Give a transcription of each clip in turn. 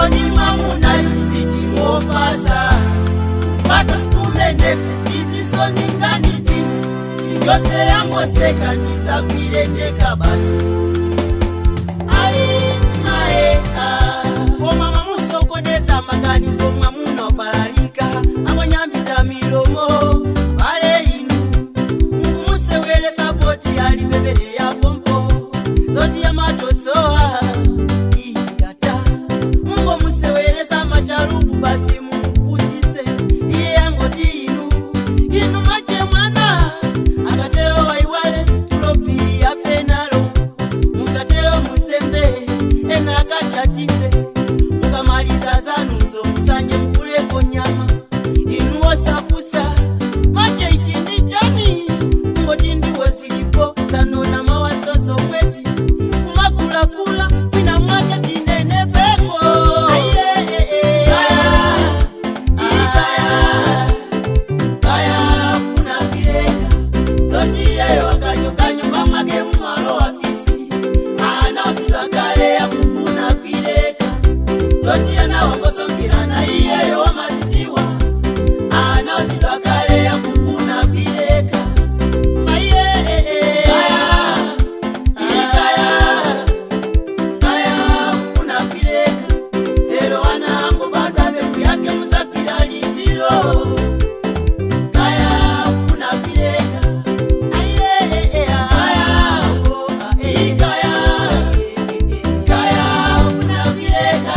Kodi mwamuna yuziti mopasa pasa sikumenefu iziso ndinganitsi chilichonse yangoseka ndizakwilendeka basi. Ai mae koma mamusokoneza maganizo mwamuna obalalika amanyambita milomo bale inu mukumusewere sapoti alibebere ya pompo zoti yamatosoa iyata mungo musewereza masharubu basi mupusise iye yangoti inu inu mache mwana akatero waiwale tulopi afenalo mukatero musembe ena akachatise mukamaliza zanuzo musanje mukuleko nyama inu osafusa mache ichi ndi chani ngoti ndiwo zilipo zanona mawasozo mwezi kumakulakula mwina mwake tinene peko. Kaya kuna kileka zoti yeyo akachoka nyumba mwake mumalo afisi ana osidwa kale akufuna kwileka zoti yanawangosongirana iyeyo wamazidziwa ana osidwa kale akufuna kwileka maiye. Kaya kaya kufuna kwileka lero ana ango bado abeku yake musafira litiro. Kaya funa pileka aye kaya kaya kaya funa pileka.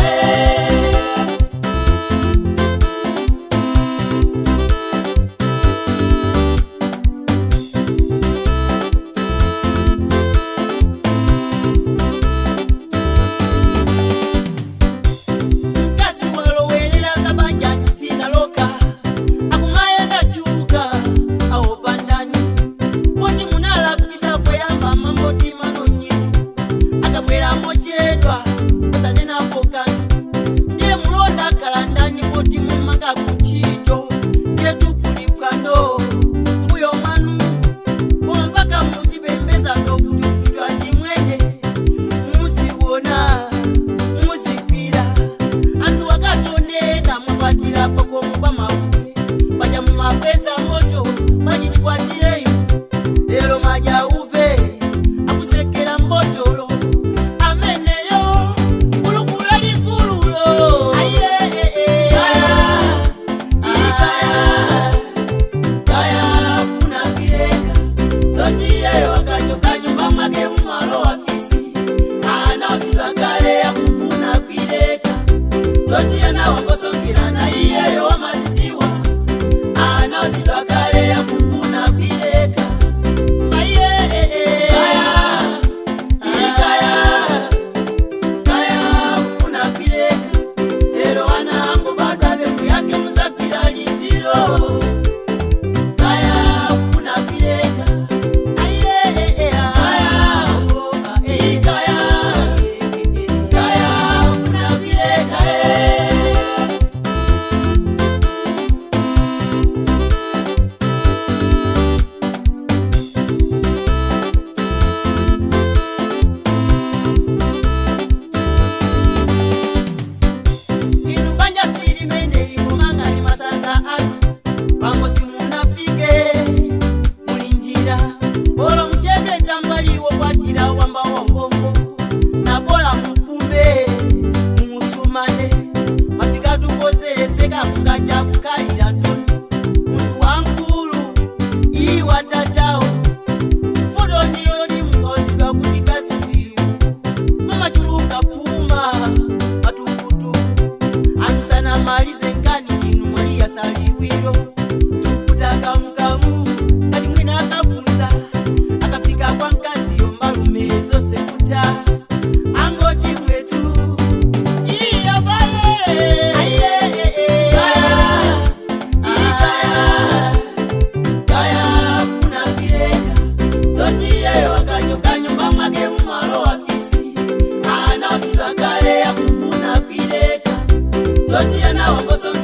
Mkazi walowerera za banja ndisinaloka akumayenda chuka awopa ndani poti munalakisa poyamba mamboti manonyitu akabwera mochedwa osanenapo kanthu ndiye mulonda akhala ndani poti mumanga kuntchito ndiye tukulipwando mbuyo mwanu koma mpaka muzipembeza ndokuti kututwa chimwene muziwona muzigwira anthu akatonena mwakwatira pakomo pa maule paja mumabweza moto pachitikwatireyo lero madya uve akusekera mbotolo ameneyo kulukula likululo. Kaya kaya funa kileka zoti iyeyo akachoka nyumba mwake mumalo afisi ana osidwa kale akufuna kwileka zoti yanawangosongirana iyeyo wamazidziwa ana osidwa kale akufuna kwileka maiye. Kaya kaya kufuna kwileka lero ana ango bado abeku yake musafira litiro. Kaya kufuna kwileka aye kaya kaya kaya kufuna kwileka. Inu banja silimene likomanga ni masanza anu pambo simunafike muli njira olo muchedwe tambaliwo kwatira wamba wombombo nabola mupume mumusumane mafika tukoseretseka kukaja kukalira ntondo munthu wankulu iwa tatawo mfuto ndiyoti mukauzidwa kuti kaziziyu mumachuluka puma matukutuku anusana malize nkani inu mwaliya saliwiro tukuta kamukamu kati mwina akafunsa akafika kwa mkaziyo mbalume zose kuta angoti mwetu iya pale. Kaya kaya funa pileka zoti iyeyo akachoka nyumba mwake mumalo afisi ana osidwa kale akufuna kwileka zoti yanawangosongirana